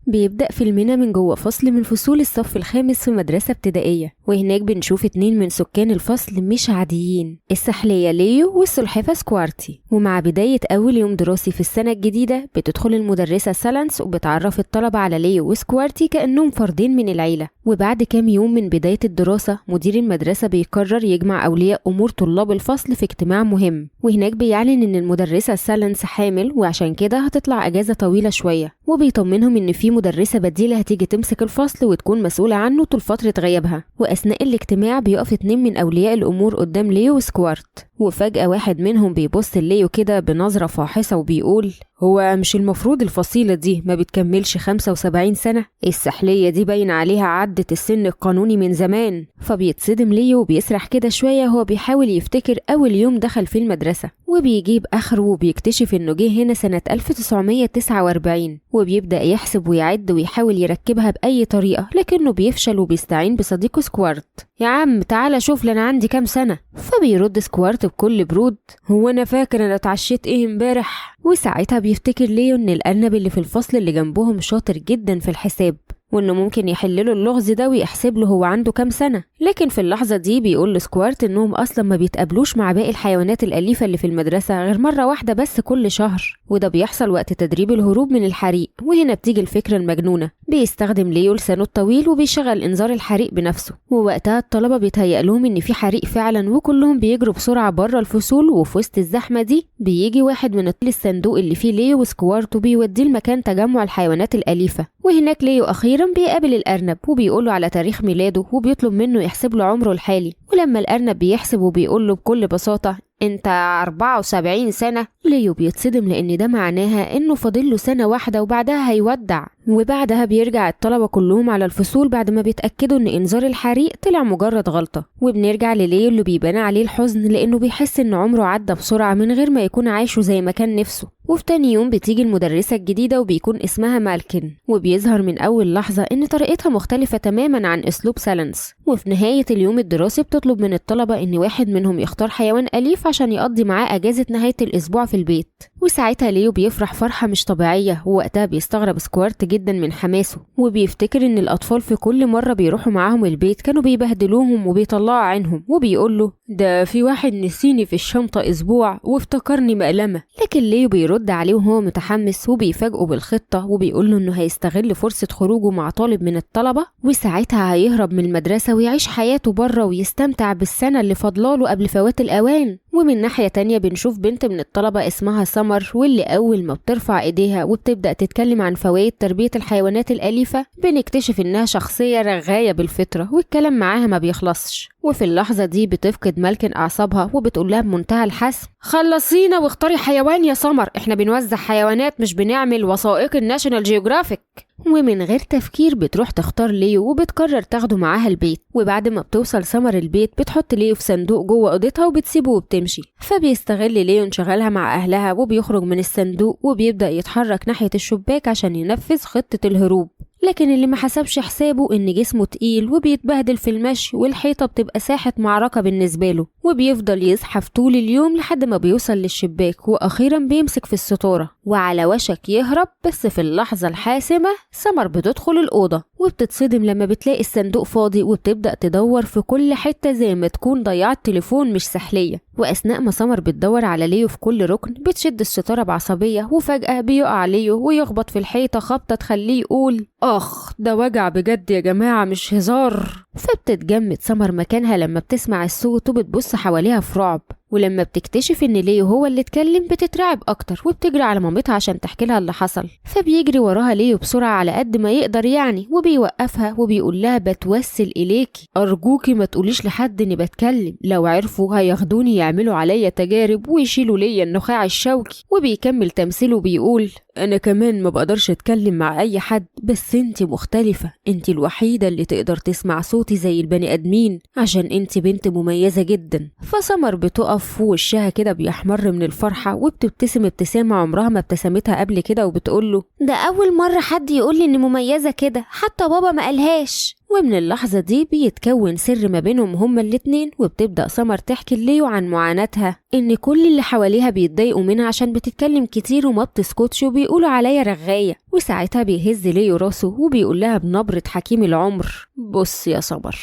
بيبدأ فيلمنا من جوه فصل من فصول الصف الخامس في مدرسة ابتدائية، وهناك بنشوف 2 من سكان الفصل مش عاديين، السحلية ليو والسلحفة سكوارتي. ومع بداية أول يوم دراسي في السنة الجديدة بتدخل المدرسة سالانس وبتعرف الطلبة على ليو وسكوارتي كأنهم فردين من العيلة. وبعد كام يوم من بداية الدراسة مدير المدرسة بيقرر يجمع أولياء أمور طلاب الفصل في اجتماع مهم، وهناك بيعلن إن المدرسة سالانس حامل وعشان كده هتطلع أجازة طويلة شوية، وبيطمنهم إن في مدرسة بديلة هتيجي تمسك الفصل وتكون مسؤولة عنه طول فترة غيابها. وأثناء الاجتماع بيقف 2 من أولياء الأمور قدام ليو وسكوارت، وفجأة واحد منهم بيبص لليو كده بنظرة فاحصة وبيقول: هو مش المفروض الفصيلة دي ما بتكملش 75 سنة؟ السحلية دي باين عليها عدت السن القانوني من زمان. فبيتصدم ليو وبيسرح كده شوية وهو بيحاول يفتكر أول يوم دخل في المدرسة، وبيجيب آخره وبيكتشف إنه جه هنا سنة 1949، وبيبدأ يحسب ويعد ويحاول يركبها بأي طريقة، لكنه بيفشل وبيستعين بصديقه سكوارت. يا عم تعالى شوف لنا عندي كام سنة. فبيرد سكوارت بكل برود: هو أنا فاكر أنا اتعشيت إيه امبارح؟ وساعتها بيفتكر ليو إن الأرنب اللي في الفصل اللي جنبهم شاطر جدا في الحساب، وإنه ممكن يحل له اللغز ده ويحسب له هو عنده كام سنة. لكن في اللحظة دي بيقول لسكوارت إنهم أصلا ما بيتقابلوش مع باقي الحيوانات الأليفة اللي في المدرسة غير مرة واحدة بس كل شهر، وده بيحصل وقت تدريب الهروب من الحريق. وهنا بتيجي الفكرة المجنونة، بيستخدم ليو لسانه الطويل وبيشغل إنذار الحريق بنفسه، ووقتها الطلبة بيتهيأ لهم إن في حريق فعلا، وكلهم بيجروا بسرعة بره الفصول. وفي وسط الزحمة دي بيجي واحد من الصندوق اللي فيه ليو وسكوارت وبيوديه لمكان تجمع الحيوانات الأليفة، وهناك ليو أخيرا بيقابل الأرنب وبيقوله على تاريخ ميلاده وبيطلب منه يحسب له عمره الحالي. ولما الأرنب بيحسب وبيقوله بكل بساطة: انت 74 سنة، ليو بيتصدم لأن ده معناها انه فاضل له سنة واحدة وبعدها هيودع. وبعدها بيرجع الطلبة كلهم على الفصول بعد ما بيتأكدوا ان انذار الحريق طلع مجرد غلطة. وبنرجع لليو اللي بيبان عليه الحزن لانه بيحس ان عمره عدى بسرعة من غير ما يكون عايشه زي ما كان نفسه. وفي تاني يوم بتيجي المدرسة الجديدة وبيكون اسمها مالكن، وبيظهر من أول لحظة إن طريقتها مختلفة تماما عن أسلوب سالنس. وفي نهاية اليوم الدراسي بتطلب من الطلبة إن واحد منهم يختار حيوان أليف عشان يقضي معاه أجازة نهاية الأسبوع في البيت. وساعتها ليو بيفرح فرحة مش طبيعية، ووقتها بيستغرب سكوارت جدا من حماسه، وبيفتكر إن الأطفال في كل مرة بيروحوا معاهم البيت كانوا بيبهدلوهم وبيطلعوا عينهم، وبيقول له: ده في واحد نسيني في الشنطة أسبوع وافتكرني مقلمة. لكن ليو بيرد عليه وهو متحمس وبيفاجئه بالخطة، وبيقول له إنه هيستغل فرصة خروجه مع طالب من الطلبة، وساعتها هيهرب من المدرسة ويعيش حياته بره ويستمتع بالسنة اللي فاضلاله قبل فوات الأوان. ومن ناحية تانية بنشوف بنت من الطلبة اسمها سمر، واللي أول ما بترفع إيديها وبتبدأ تتكلم عن فوائد تربية الحيوانات الأليفة بنكتشف إنها شخصية رغاية بالفطرة والكلام معاها ما بيخلصش. وفي اللحظة دي بتفقد مالكن أعصابها وبتقول لها بمنتهى الحسم: خلصينا واختاري حيوان يا سمر، احنا بنوزع حيوانات مش بنعمل وثائق الناشونال جيوغرافيك. ومن غير تفكير بتروح تختار ليو وبتقرر تاخده معاها البيت. وبعد ما بتوصل سمر البيت بتحط ليو في صندوق جوه اوضتها وبتسيبه وبتمشي. فبيستغل ليو انشغالها مع اهلها وبيخرج من الصندوق وبيبدأ يتحرك ناحية الشباك عشان ينفذ خطة الهروب. لكن اللي ما حسبش حسابه ان جسمه تقيل وبيتبهدل في المشي والحيطة بتبقى ساحة معركة بالنسبة له، وبيفضل يزحف طول اليوم لحد ما بيوصل للشباك، واخيرا بيمسك في الستارة وعلى وشك يهرب. بس في اللحظة الحاسمة سمر بتدخل الأوضة وبتتصدم لما بتلاقي الصندوق فاضي، وبتبدأ تدور في كل حتة زي ما تكون ضيعت تليفون مش سحلية. وأثناء ما سمر بتدور على ليو في كل ركن بتشد الستارة بعصبية، وفجأة بيقع ليو ويخبط في الحيطة خبطة تخليه يقول: أخ ده وجع بجد يا جماعة مش هزار. فبتتجمد سمر مكانها لما بتسمع الصوت وبتبص حواليها في رعب، ولما بتكتشف ان ليو هو اللي اتكلم بتترعب اكتر وبتجري على مامتها عشان تحكي لها اللي حصل. فبيجري وراها ليو بسرعه على قد ما يقدر يعني، وبيوقفها وبيقول لها: بتوسل اليكي ارجوكي ما تقوليش لحد اني بتكلم، لو عرفوا هياخدوني يعملوا عليا تجارب ويشيلوا ليا النخاع الشوكي. وبيكمل تمثيله وبيقول: انا كمان ما بقدرش اتكلم مع اي حد، بس انتي مختلفه، انتي الوحيده اللي تقدر تسمع صوتي زي البني ادمين عشان انتي بنت مميزه جدا. فسمر بتقف ووشها كده بيحمر من الفرحه وبتبتسم ابتسامه عمرها ما ابتسمتها قبل كده، وبتقول له: ده اول مره حد يقول لي اني مميزه كده، حتى بابا ما قالهاش. ومن اللحظة دي بيتكون سر ما بينهم هما الاتنين، وبتبدأ سمر تحكي لليو عن معاناتها، إن كل اللي حواليها بيتضايقوا منها عشان بتتكلم كتير وما بتسكتش وبيقولوا عليا رغاية. وساعتها بيهز ليو راسه وبيقول لها بنبرة حكيم العمر: بص يا سمر،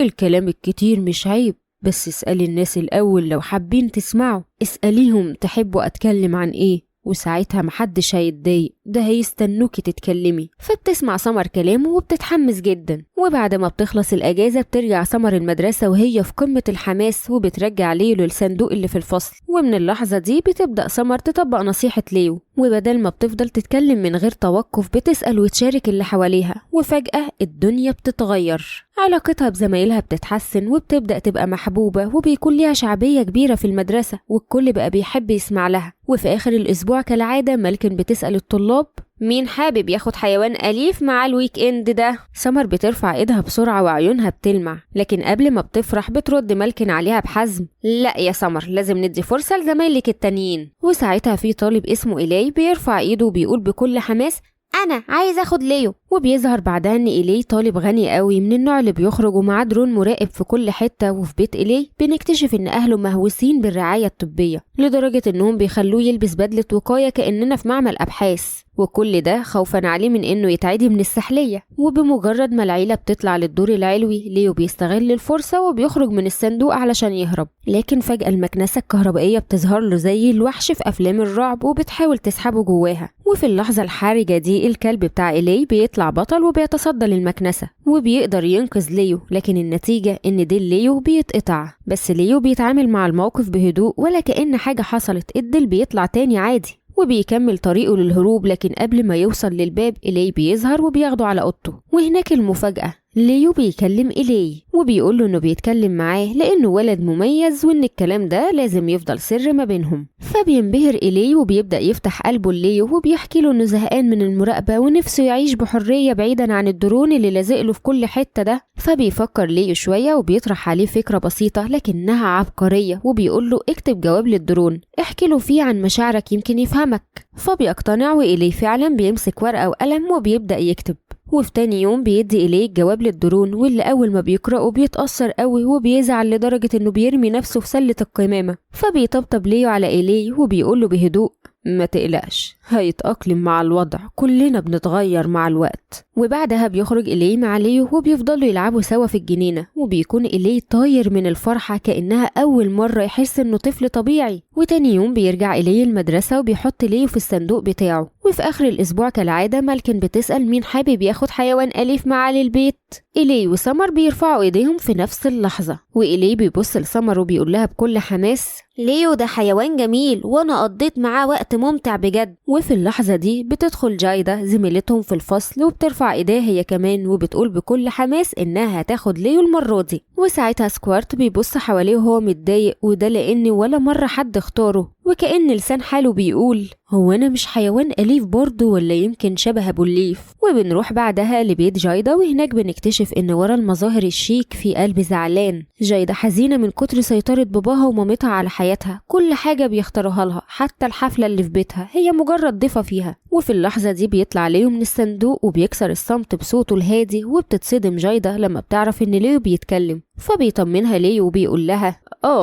الكلام الكتير مش عيب، بس اسألي الناس الأول لو حابين تسمعوا، اسأليهم تحبوا أتكلم عن إيه، وساعتها محدش هيتضايق، ده هيستنوكي تتكلمي. فبتسمع سمر كلامه وبتتحمس جدا. وبعد ما بتخلص الأجازة بترجع سمر المدرسة وهي في قمة الحماس، وبترجع ليو للصندوق اللي في الفصل. ومن اللحظة دي بتبدأ سمر تطبق نصيحة ليو، وبدل ما بتفضل تتكلم من غير توقف بتسأل وتشارك اللي حواليها. وفجأة الدنيا بتتغير، علاقتها بزمايلها بتتحسن وبتبدأ تبقى محبوبة، وبيكون ليها شعبية كبيرة في المدرسة، والكل بقى بيحب يسمع لها. وفي آخر الأسبوع كالعادة مالكن بتسأل الطلاب: مين حابب ياخد حيوان أليف مع ال weekend ده؟ سمر بترفع ايدها بسرعة وعيونها بتلمع، لكن قبل ما بتفرح بترد مالكن عليها بحزم: لا يا سمر، لازم ندي فرصة لزمايلك التانيين. وساعتها في طالب اسمه إيلاي بيرفع ايده وبيقول بكل حماس: أنا عايز أخد ليو. وبيظهر بعدها إن إيلي طالب غني قوي، من النوع اللي بيخرج ومعاه درون مراقب في كل حتة. وفي بيت إيلي بنكتشف إن أهله مهووسين بالرعاية الطبية، لدرجة إنهم بيخلوه يلبس بدلة وقاية كأننا في معمل أبحاث، وكل ده خوفا عليه من إنه يتعدي من السحلية. وبمجرد ما العيلة بتطلع للدور العلوي، ليو بيستغل الفرصة وبيخرج من الصندوق علشان يهرب، لكن فجأة المكنسة الكهربائية بتظهر له زي الوحش في أفلام الرعب وبتحاول تسحبه جواها. وفي اللحظة الحرجة دي الكلب بتاع إيلي بيطلع بطل وبيتصدى للمكنسة وبيقدر ينقذ ليو، لكن النتيجة إن ديل ليو بيتقطع. بس ليو بيتعامل مع الموقف بهدوء ولا كأن حاجة حصلت، الديل بيطلع تاني عادي وبيكمل طريقه للهروب. لكن قبل ما يوصل للباب إيلي بيظهر وبياخده على أوضته. وهناك المفاجأة، ليو بيكلم إيلي وبيقول له إنه بيتكلم معاه لأنه ولد مميز، وإن الكلام ده لازم يفضل سر ما بينهم. فبينبهر إيلي وبيبدأ يفتح قلبه لليو وبيحكي له إنه زهقان من المراقبة ونفسه يعيش بحرية بعيدا عن الدرون اللي لازق له في كل حتة ده. فبيفكر ليو شوية وبيطرح عليه فكرة بسيطة لكنها عبقرية، وبيقول له اكتب جواب للدرون، احكي له فيه عن مشاعرك يمكن يفهمك. فبيقتنع وإيلي فعلا بيمسك ورقة وقلم وبيبدأ يكتب. وفي تاني يوم بيدي إليه الجواب للدرون، واللي أول ما بيقرأه بيتأثر قوي وبيزعل لدرجة إنه بيرمي نفسه في سلة القمامة. فبيطبطب ليو على إليه وبيقوله بهدوء: ما تقلقش، هيتأقلم مع الوضع، كلنا بنتغير مع الوقت. وبعدها بيخرج إليه مع ليو وبيفضلوا يلعبوا سوا في الجنينة، وبيكون إليه طاير من الفرحة كأنها أول مرة يحس إنه طفل طبيعي. وتاني يوم بيرجع إليه المدرسة وبيحط ليو في الصندوق بتاعه. وفي آخر الأسبوع كالعادة مالكن بتسأل مين حابب ياخد حيوان أليف معاه للبيت. إليه وسمر بيرفعوا إيديهم في نفس اللحظة، وإليه بيبص لسمر وبيقول لها بكل حماس: ليو ده حيوان جميل وأنا قضيت معاه وقت ممتع بجد. وفي اللحظة دي بتدخل جايدة زميلتهم في الفصل وبترفع إيديها هي كمان وبتقول بكل حماس إنها هتاخد ليو المرة دي. وساعتها سكوارت بيبص حواليه وهو متضايق، وده لأن ولا مرة حد اختاره، وكأن لسان حاله بيقول: هو أنا مش حيوان أليف برضه ولا يمكن شبه أبو الليف؟ وبنروح بعدها لبيت جايدة، وهناك بنكتشف إن ورا المظاهر الشيك في قلب زعلان. جايدة حزينة من كتر سيطرة باباها ومامتها على حياتها، كل حاجة بيختاروها لها، حتى الحفلة اللي في بيتها هي مجرد ضيفة فيها. وفي اللحظة دي بيطلع ليو من الصندوق وبيكسر الصمت بصوته الهادي، وبتتصدم جايدة لما بتعرف إن ليو بيتكلم. فبيطمنها ليو وبيقول لها: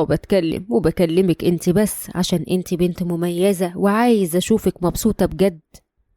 بتكلم وبكلمك انت بس عشان انت بنت مميزة وعايز اشوفك مبسوطة بجد.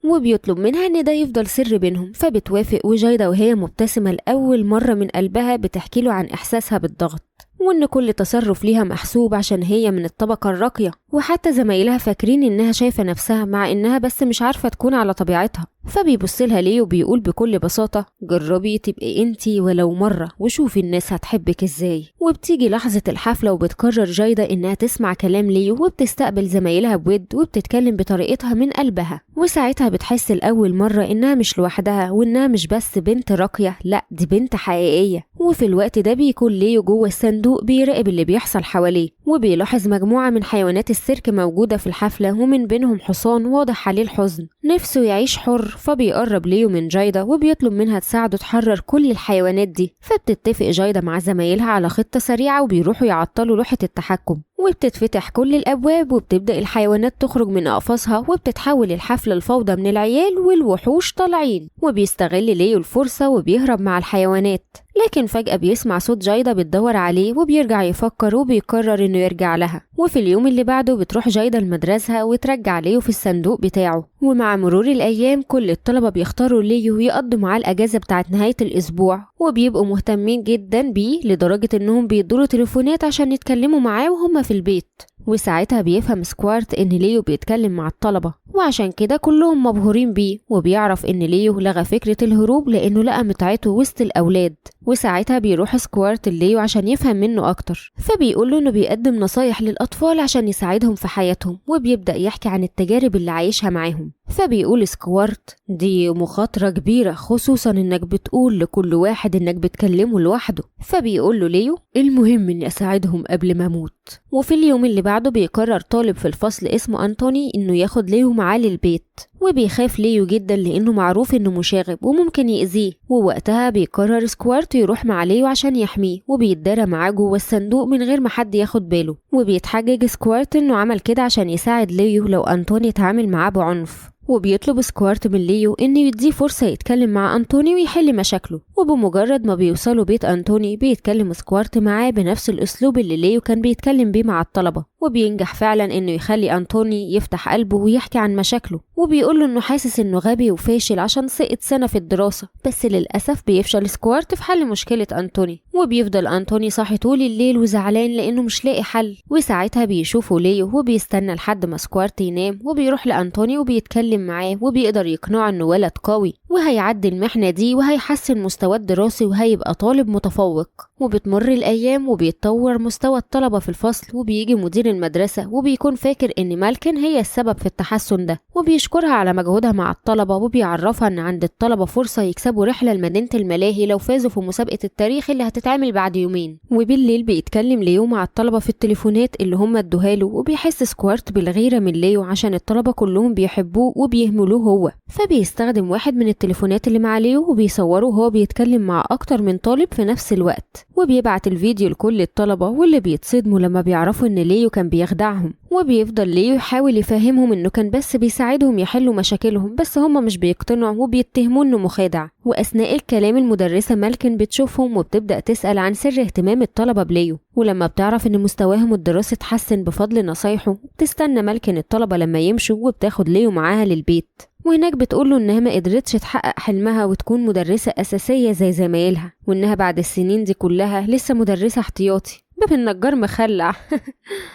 وبيطلب منها ان ده يفضل سر بينهم، فبتوافق. وجايدة وهي مبتسمة لأول مرة من قلبها بتحكي له عن احساسها بالضغط، وان كل تصرف ليها محسوب عشان هي من الطبقة الراقية، وحتى زمايلها فاكرين انها شايفة نفسها مع انها بس مش عارفة تكون على طبيعتها. فبيبص لها ليه وبيقول بكل بساطة: جربي تبقي انتي ولو مرة وشوفي الناس هتحبك ازاي. وبتيجي لحظة الحفلة وبتقرر جايدة انها تسمع كلام ليو، وبتستقبل زمايلها بود وبتتكلم بطريقتها من قلبها. وساعتها بتحس لأول مرة انها مش لوحدها، وانها مش بس بنت راقية، لا دي بنت حقيقية. وفي الوقت ده بيكون ليو جوه الصندوق بيراقب اللي بيحصل حواليه، وبيلاحظ مجموعة من حيوانات السيرك موجودة في الحفلة، ومن بينهم حصان واضح عليه الحزن، نفسه يعيش حر. فبيقرب ليو من جايدة وبيطلب منها تساعده تحرر كل الحيوانات دي. فبتتفق جايدة مع زمايلها على خطة سريعة وبيروحوا يعطلوا لوحة التحكم. وبتتفتح كل الأبواب وبتبدأ الحيوانات تخرج من أقفاصها، وبتتحول الحفلة الفوضى من العيال والوحوش طالعين. وبيستغل ليو الفرصة وبيهرب مع الحيوانات، لكن فجأة بيسمع صوت جايدة بتدور عليه وبيرجع يفكر وبيقرر انه يرجع لها. وفي اليوم اللي بعده بتروح جايدة المدرسة وترجع ليو في الصندوق بتاعه. ومع مرور الأيام كل الطلبة بيختاروا ليو ويقضوا معاه الأجازة بتاعت نهاية الأسبوع، وبيبقوا مهتمين جدا بيه لدرجة انهم بيدوله تليفونات عشان يتكلموا معاه وهم في البيت. وساعتها بيفهم سكوارت ان ليو بيتكلم مع الطلبة، وعشان كده كلهم مبهورين بيه. وبيعرف ان ليو لغى فكرة الهروب لانه لقى متعته وسط الاولاد. وساعتها بيروح سكوارت ليو عشان يفهم منه اكتر، فبيقول له انه بيقدم نصايح للاطفال عشان يساعدهم في حياتهم، وبيبدأ يحكي عن التجارب اللي عايشها معاهم. فبيقول سكوارت دي مخاطرة كبيرة، خصوصا انك بتقول لكل واحد انك بتكلمه لوحده. فبيقول له ليو المهم اني اساعدهم قبل ما اموت. وفي اليوم اللي بعده بيقرر طالب في الفصل اسمه أنتوني انه ياخد ليو معاه للبيت، وبيخاف ليو جدا لانه معروف انه مشاغب وممكن يأذيه. ووقتها بيقرر سكوارت يروح مع ليو عشان يحميه، وبيتدارى معاه جوه الصندوق من غير ما حد ياخد باله. وبيتحجج سكوارت انه عمل كده عشان يساعد ليو لو أنتوني اتعامل معاه بعنف. وبيطلب سكوارت من ليو انه يديه فرصة يتكلم مع أنتوني ويحل مشاكله. وبمجرد ما بيوصلوا بيت أنتوني بيتكلم سكوارت معاه بنفس الأسلوب اللي ليو كان بيتكلم بيه مع الطلبة، وبينجح فعلا انه يخلي أنتوني يفتح قلبه ويحكي عن مشاكله. وبيقول له انه حاسس انه غبي وفاشل عشان سقط سنة في الدراسة، بس للأسف بيفشل سكوارت في حل مشكلة أنتوني. وبيفضل أنتوني صاحي طول الليل وزعلان لانه مش لاقي حل. وساعتها بيشوفه ليو وبيستنى لحد ما سكوارت ينام، وبيروح لأنتوني وبيتكلم معاه، وبيقدر يقنعه انه ولد قوي وهيعدي المحنة دي وهيحسن مستواه الدراسي وهيبقى طالب متفوق. وبتمر الأيام وبيتطور مستوى الطلبة في الفصل، وبيجي مدير المدرسة وبيكون فاكر إن مالكن هي السبب في التحسن ده، وبيشكرها على مجهودها مع الطلبة، وبيعرفها إن عند الطلبة فرصة يكسبوا رحلة لمدينة الملاهي لو فازوا في مسابقة التاريخ اللي هتتعمل بعد يومين. وبالليل بيتكلم ليو مع الطلبة في التليفونات اللي هم ادوها له، وبيحس سكوارت بالغيرة من ليو عشان الطلبة كلهم بيحبوه وبيهملوه هو، فبيستخدم واحد من التليفونات اللي مع ليو وبيصوره وهو بيتكلم مع أكتر من طالب في نفس الوقت، وبيبعت الفيديو لكل الطلبة، واللي بيتصدموا لما بيعرفوا ان ليو كان بيخدعهم. وبيفضل ليو يحاول يفهمهم انه كان بس بيساعدهم يحلوا مشاكلهم، بس هم مش بيقتنعوا وبيتهموه انه مخادع. واثناء الكلام المدرسة مالكن بتشوفهم وبتبدأ تسأل عن سر اهتمام الطلبة بليو، ولما بتعرف ان مستواهم الدراسي اتحسن بفضل نصايحه بتستنى مالكن الطلبة لما يمشوا وبتاخد ليو معاها للبيت. وهناك بتقوله انها ما قدرتش تحقق حلمها وتكون مدرسة أساسية زي زمايلها، وانها بعد السنين دي كلها لسه مدرسة احتياطي، باب النجار مخلع.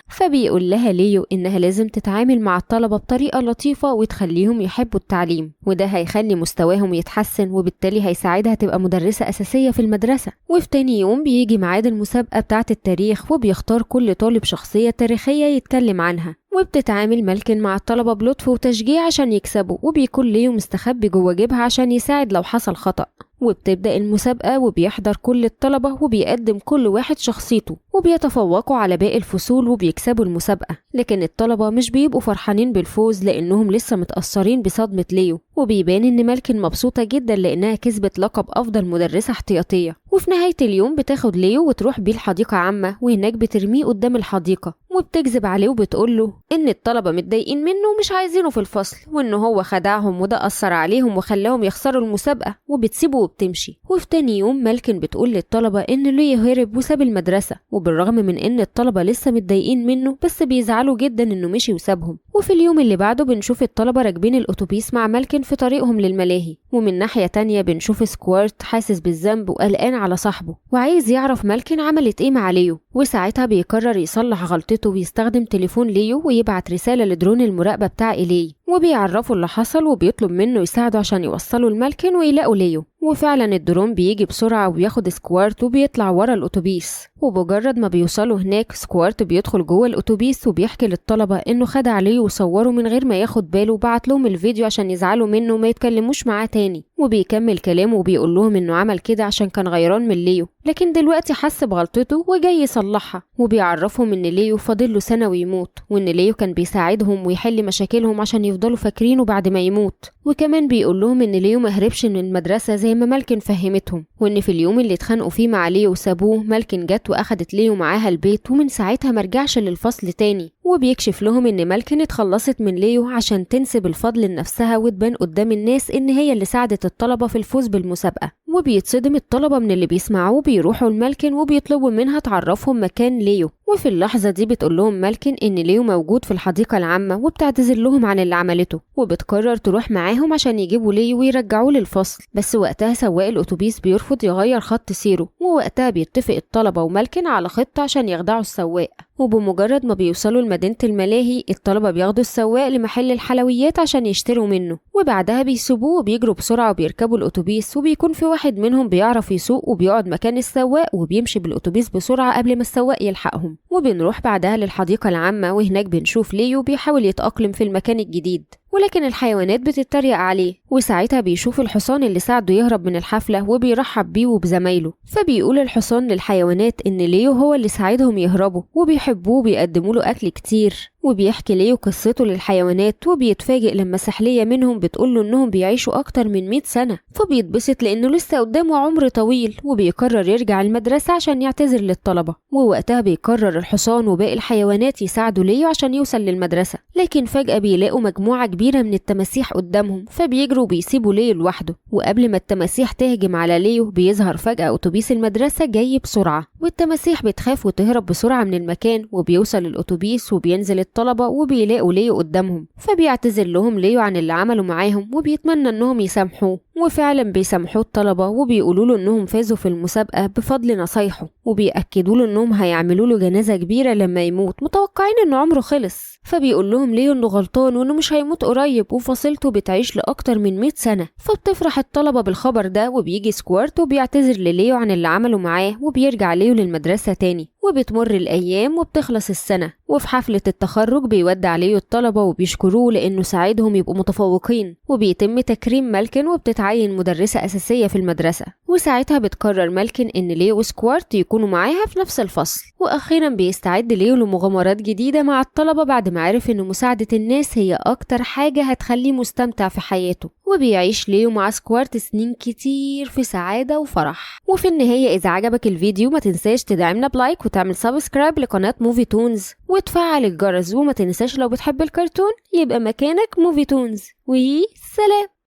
فبيقول لها ليو انها لازم تتعامل مع الطلبة بطريقة لطيفة وتخليهم يحبوا التعليم، وده هيخلي مستواهم يتحسن وبالتالي هيساعدها تبقى مدرسة أساسية في المدرسة. وفي تاني يوم بيجي ميعاد المسابقة بتاعة التاريخ، وبيختار كل طالب شخصية تاريخية يتكلم عنها، وبتتعامل مالكن مع الطلبة بلطف وتشجيع عشان يكسبوا، وبيكون ليو مستخبي جوه جيبها عشان يساعد لو حصل خطأ. وبتبدأ المسابقة وبيحضر كل الطلبة وبيقدم كل واحد شخصيته، وبيتفوقوا على باقي الفصول وبيكسبوا المسابقة. لكن الطلبة مش بيبقوا فرحانين بالفوز لأنهم لسه متأثرين بصدمة ليو، وبيبان إن مالكن مبسوطة جدا لأنها كسبت لقب أفضل مدرسة احتياطية. وفي نهاية اليوم بتاخد ليو وتروح بيه الحديقة عامة، وهناك بترميه قدام الحديقة وبتكذب عليه وبتقوله إن الطلبة متضايقين منه ومش عايزينه في الفصل، وإن هو خدعهم وده أثر عليهم وخلاهم يخسروا المسابقة، وبتسيبه وبتمشي. وفي تاني يوم مالكن بتقول للطلبة إن ليو هرب وساب المدرسة، وبالرغم من إن الطلبة لسه متضايقين منه بس بيزعلوا جدا إنه مشي وسابهم. وفي اليوم اللي بعده بنشوف الطلبة راكبين الأتوبيس مع مالكن في طريقهم للملاهي، ومن ناحية تانية بنشوف سكوارت حاسس بالذنب وقلقان على صاحبه وعايز يعرف مالكن عملت ايه مع ليو. وساعتها بيقرر يصلح غلطته ويستخدم تليفون ليو ويبعت رسالة لدرون المراقبة بتاع إلي، وبيعرفه اللي حصل وبيطلب منه يساعده عشان يوصلوا لمالكن ويلاقوا ليو. وفعلا الدرون بيجي بسرعة وبياخد سكوارت وبيطلع ورا الأتوبيس، وبمجرد ما بيوصلوا هناك سكوارت بيدخل جوه الأتوبيس وبيحكي للطلبة إنه خدع ليو وصوره من غير ما ياخد باله، وبعت لهم الفيديو عشان يزعلوا منه وما يتكلموش معاه تاني. وبيكمل كلامه وبيقول لهم إنه عمل كده عشان كان غيران من ليو، لكن دلوقتي حس بغلطته وجاي يصلحها. وبيعرفهم إن ليو فاضل له سنة ويموت، وإن ليو كان بيساعدهم ويحل مشاكلهم عشان يفضلوا فاكرينه بعد ما يموت. وكمان بيقول لهم إن ليو مهربش من المدرسة زي ما مالكن فهمتهم، وإن في اليوم اللي اتخانقوا فيه مع ليو وسابوه مالكن جت وأخدت ليو معاها البيت، ومن ساعتها مرجعش للفصل تاني. وبيكشف لهم إن مالكن اتخلصت من ليو عشان تنسب الفضل لنفسها وتبان قدام الناس إن هي اللي ساعدت الطلبة في الفوز بالمسابقة. وبيتصدم الطلبة من اللي بيسمعوه، بيروحوا لمالكن وبيطلبوا منها تعرفهم مكان ليو. وفي اللحظة دي بتقول لهم مالكن إن ليو موجود في الحديقة العامة، وبتعتذر لهم عن اللي عملته، وبتقرر تروح معاهم عشان يجيبوا ليو ويرجعوه للفصل. بس وقتها سواق الأتوبيس بيرفض يغير خط سيره، ووقتها بيتفق الطلبة ومالكن على خطة عشان يخدعوا السواق. وبمجرد ما بيوصلوا لمدينة الملاهي الطلبة بياخدوا السواق لمحل الحلويات عشان يشتروا منه، وبعدها بيسيبوه وبيجروا بسرعة وبيركبوا الأتوبيس. وبيكون في واحد منهم بيعرف يسوق وبيقعد مكان السواق وبيمشي بالأتوبيس بسرعة قبل ما السواق يلحقهم. وبنروح بعدها للحديقة العامة، وهناك بنشوف ليو بيحاول يتأقلم في المكان الجديد، ولكن الحيوانات بتتريق عليه. وساعتها بيشوف الحصان اللي ساعده يهرب من الحفلة وبيرحب بيه وبزمايله، فبيقول الحصان للحيوانات إن ليو هو اللي ساعدهم يهربوا وبيحبوه وبيقدموا له أكل كتير. وبيحكي ليو قصته للحيوانات، وبيتفاجئ لما سحلية منهم بتقوله إنهم بيعيشوا أكتر من 100 سنة، فبيتبسط لأنه لسه قدامه عمر طويل، وبيقرر يرجع المدرسة عشان يعتذر للطلبة. ووقتها بيقرر الحصان وباقي الحيوانات يساعدوا ليو عشان يوصل للمدرسة، لكن فجأة بيلاقوا مجموعة كبيرة من التماسيح قدامهم، فبيجروا وبيسيبوا ليو لوحده. وقبل ما التماسيح تهجم على ليو بيظهر فجأة أتوبيس المدرسة جاي بسرعة، والتماسيح بتخاف وتهرب بسرعة من المكان. وبيوصل الأتوبيس وبينزل الطلبة وبيلاقوا ليو قدامهم، فبيعتذر لهم ليو عن اللي عمله معاهم وبيتمنى انهم يسامحوه. وفعلا بيسامحوه الطلبة وبيقولوا له انهم فازوا في المسابقة بفضل نصايحه، وبيأكدوا له انهم هيعملوا له جنازة كبيرة لما يموت، متوقعين ان عمره خلص. فبيقول لهم ليو انه غلطان وانه مش هيموت قريب وفصيلته بتعيش لأكتر من 100 سنة. فبتفرح الطلبة بالخبر ده، وبيجي سكوارت وبيعتذر لليو عن اللي عمله معاه، وبيرجع ليو للمدرسة تاني. وبتمر الأيام وبتخلص السنة، وفي حفلة التخرج بيودع ليو الطلبة وبيشكروه لأنه ساعدهم يبقوا متفوقين، وبيتم تكريم مالكن وبتتعين مدرسة أساسية في المدرسة. وساعتها بتقرر مالكن إن ليو وسكوارت يكونوا معاها في نفس الفصل. وأخيرا بيستعد ليو لمغامرات جديدة مع الطلبة بعد ما عرف إن مساعدة الناس هي أكتر حاجة هتخليه مستمتع في حياته. وبيعيش ليو مع سكوارت سنين كتير في سعادة وفرح. وفي النهاية إذا عجبك الفيديو ما تنساش تدعمنا ب like وتعمل subscribe لقناة موفي تونز وتفعل الجرس، وما تنساش لو بتحب الكرتون يبقى مكانك موفي تونز. وسلام.